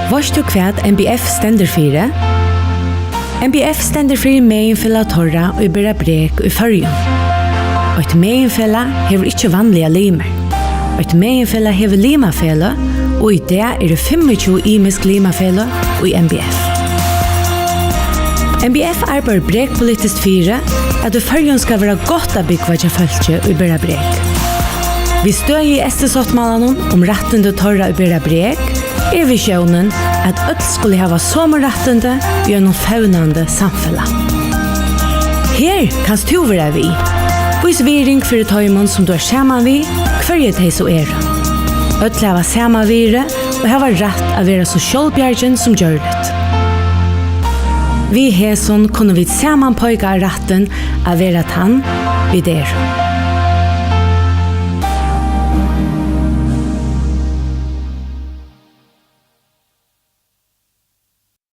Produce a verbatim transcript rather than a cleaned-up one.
Veitst tú, hvat M B F stendur fyri? M B F stendur fyri Meginfelag teirra, ið bera brek í Føroyum. Eitt meginfelag hevur ikki vanligar limir. Eitt meginfelag hevur limafeløg, og í dag eru fimmogtjúgu ymisk limafeløg í M B F. M B F arbeiðir brekpolitiskt fyri, at í Føroyum skal vera gott at búgva hjá fólki, ið bera brek. Við støði í Eystusáttmálanum um rættindi teirra, ið bera brek, er visjónin, at øll skulu hava somu rættindi í einum fevnandi samfelag. Her kanst tú vera við. Vís virðing fyri teimum, sum tú ert saman við, hvørji tey so eru. Øll hava sama virði og hava rætt at vera so sjálvbjargin sum gjørligt. Við hesum kunnu vit saman peika á rættin at vera tann, vit eru.